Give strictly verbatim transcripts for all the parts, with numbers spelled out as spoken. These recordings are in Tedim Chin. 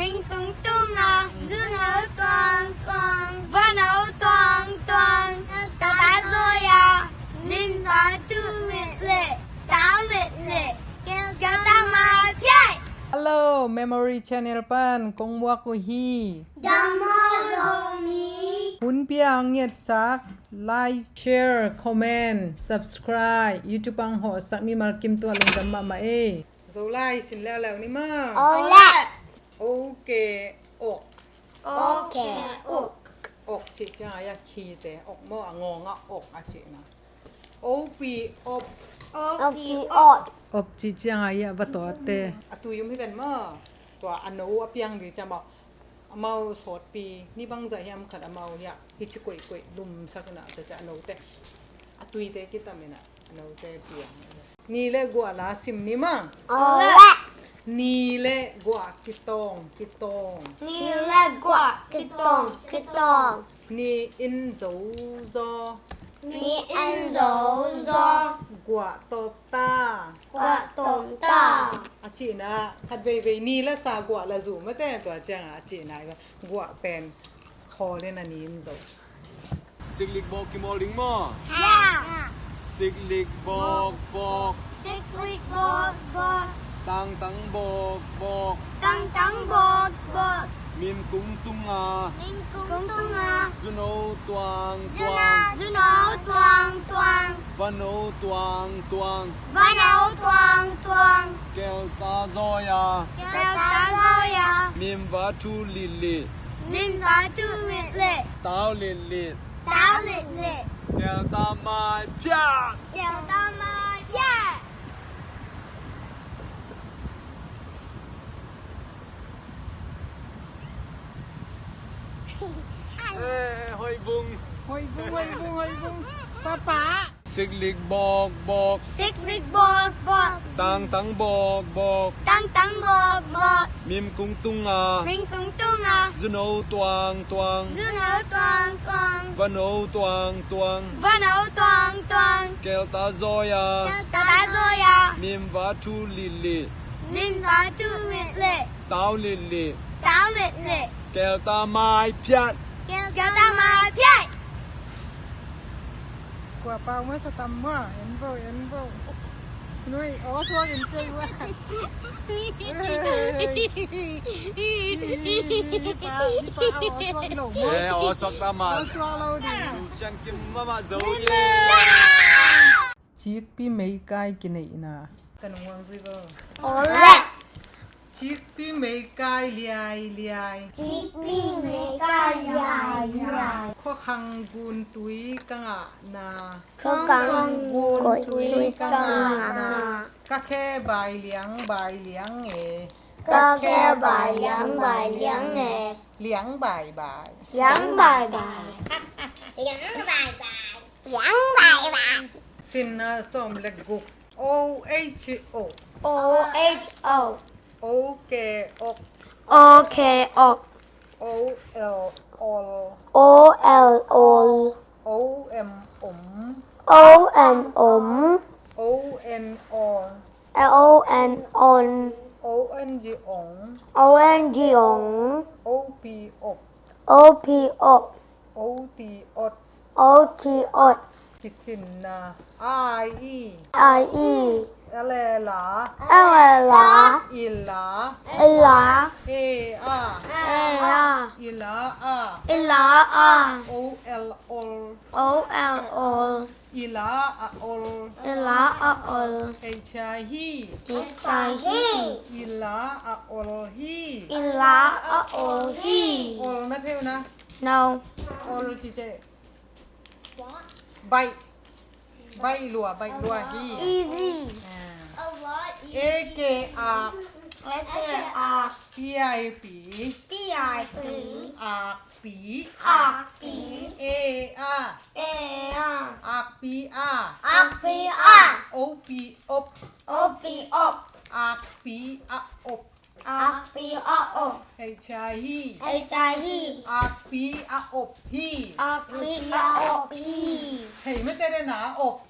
Ringtung tunga, zuno tuang tuang, vano tuang tuang, tata zoya, minpa tu mit le, tau mit le, gata ma piai. Hello, Memory Channel pan kong muak uh hi. Dam maw Zomi. Hun pia ang ngetsak, like, share, comment, subscribe, YouTube ang hawhsak mimal kim tua lungdam mahmah ei. Zolai sin leuleu ni maw. Ole. Ok, ok. Ok, ok. Ok cih ciang a ya khi te ok maw, a ngawng a ok a cihna. Op, op. Op, op. Op cih ciang a ya va tawh a te. A tui um hi ven maw. Tua a no a piang di ciang maw. Amau sawtpi ni bangzah hiam khat amau hiah hici koihkoih lumsak inah tua ciah a note a tuite kitam inah a note piang. Ni le guah la sim ni maw. Ole. Ni le guah kitawng kitawng. Ni le guah kitawng kitawng. Ni in zo zaw. Ni in zo zaw. Guah tawp ta. Guah tawp ta. A cihna khat veivei ni la sa guah la zu mate tua ciangah a cihna guah pen khawl in a ni in zo. Siklik bawk kimawl ding maw? Siklik bawk bawk. Siklik bawk bawk. Tangtang bawk bawk. Tangtang bawk bawk. Mimkung tunga. Mimkung tunga. Zuno tuang tuang. Zuno tuang tuang. Vano tuang tuang. Vano tuang tuang. Kelta zoya. Kelta zoya. Mimva tu lili. Mimva tu lili. Tau lili. Tau lili. Kelta mai piat. Kelta mai piat. Eh, hoih bung. Hoih bung, hoih bung, hoih bung. Papa. Siklik bawk bawk. Siklik bawk bawk. Tangtang bawk bawk. Tangtang bawk bawk. Mimkung tunga. Mimkung tunga. Zuno tuang tuang. Zuno tuang tuang. Vano tuang tuang. Vano tuang tuang. Kelta zoya. Kelta zoya. Mimva tu lili. Mimva tu lili. Tau lili. Tau lili. Kelta mai piat. Kelta mai piat. Kua pau masa tam mua, en bo, en bo. Nui, aw suak in kei ua. Ni pa, ni pa, aw suak lo mua. Eh, aw suak ta ma. Aw suak lo ding. Sian kim mama zo ye. Cikpi meikai kineihna. Ka nung wang zui bo. Ole. Cikpi meikai liai liai. Cikpi meikai liai liai. Khuakhang gun tui ka ngahna. Khuakhang gun tui ka ngahna. Ka khe bai liang bai liang e. Ka khe bai liang bai liang e. Liang bai bai. Liang bai bai. Liang bai bai. Liang bai bai. Sinna sawm le guk. O H O. O H O. O K ok. O K ok. O L ol. O L ol. O M om. O M om. O N ol. O N on. O N G ong. O N G ong. O P op. O P op. O T ot. O T ot. Kisinna. I, i. I, i. L, e, la. L, e, la. Ila. Ila. E, a. E, a. Ila, a. Ila, a. O, L, ol. O, L, ol. Ila a ol. Ila a ol. H I hi. H I hi. Ila a ol hi. Ila a ol hi. Ol na thei uh na? No. Ol ci te. Baih. Baih lua, baih lua hi. Easy. Ah. A K ak. A K ak. P I P. P I P. Ak. Pi. Ak pi. E a. E a. Ak pi a. Ak pi a. O pi op. O pi op. Ak pi a op. Ak pi a op. H I hi. H I hi. Ak pi a op hi. Ak pi a op hi. Thei mete de na op.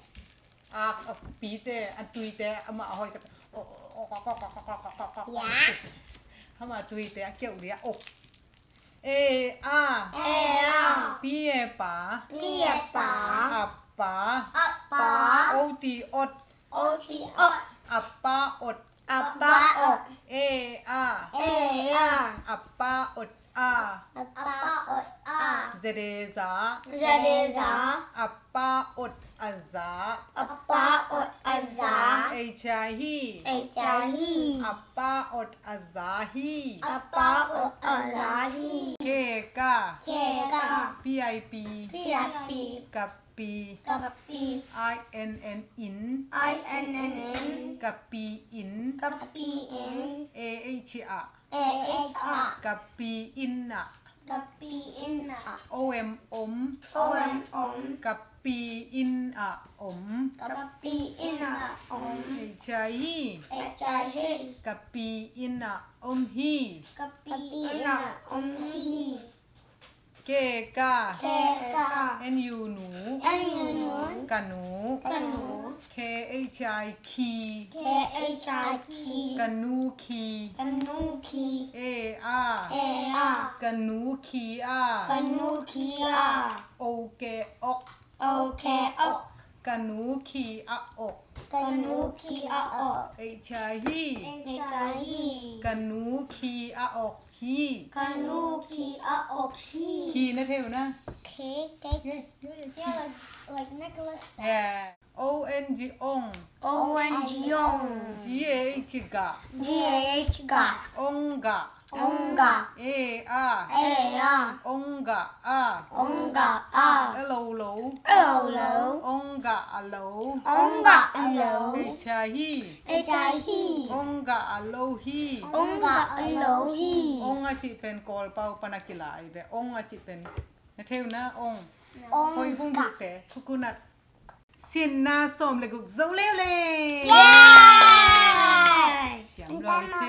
Ak, ak pi te, a tui te, ama a hoi ka. Ya. Hama tuite a keuh dia ok. E a. E a. Pi e pa. Pi e pa. A pa. A pa. O ti ot. O ti ot. A pa ot. A pa ot. E a. E a. A pa ot a. A pa ot a. Ze de za. Ze de za. A pa ot a za. A pa ot a za. Ei cha hi. Ei cha hi. A pa ot a za hi. A pa ot a za hi. Ke ka. Ke ka. Pi ai pi. Pi ai pi. Ka pi. Ka pi. I N N in. I N N in. Ka pi in. Ka pi in. A H a. A H a. Ka pi in a. Ka pi in a. O M om. O M om. Ka pi in a om. Ka pi in a om. Ei cha hi. Ei cha hi. Ka pi in a om hi. Ka pi in a om hi. Ke ka. Ke ka. N U nu. N U nu. Ka nu. Ka nu. K H I ki. K H I ki. Ka nu ki. Ka nu ki. E a. E a. Ka nu ki a. Ka nu ki a. O ke ok. O ke ok. Ka nu ki a ok. Ka nu ki a ok. Ei cha hi. Ei cha hi. Ka nu ki a ok hi. Ka nu ki a ok hi. Ki na thei uh na. Ki, ki. Yeah, yeah, yeah, ki. Yeah, like, like necklace. Yeah. O N G ong. O N G ong. G A H ga. G A H ga. Ong ga. Ong ga. E a. E a. Ong ga a. Ong ga a. A lo lo. A lo lo. Ong ga a lo. Ong ga a lo. Ei cha hi. Ei cha hi. Ong ga a lo hi. Ong ga a lo hi. Ong a cih pen Kawlpau pan a kilai ve. Ong a cih pen na thei uh na ong. Ong. Hoi bung ga. Bukte. Coconut. Sinna sawm le guk zo leuleu. Yay! Siam lua ce.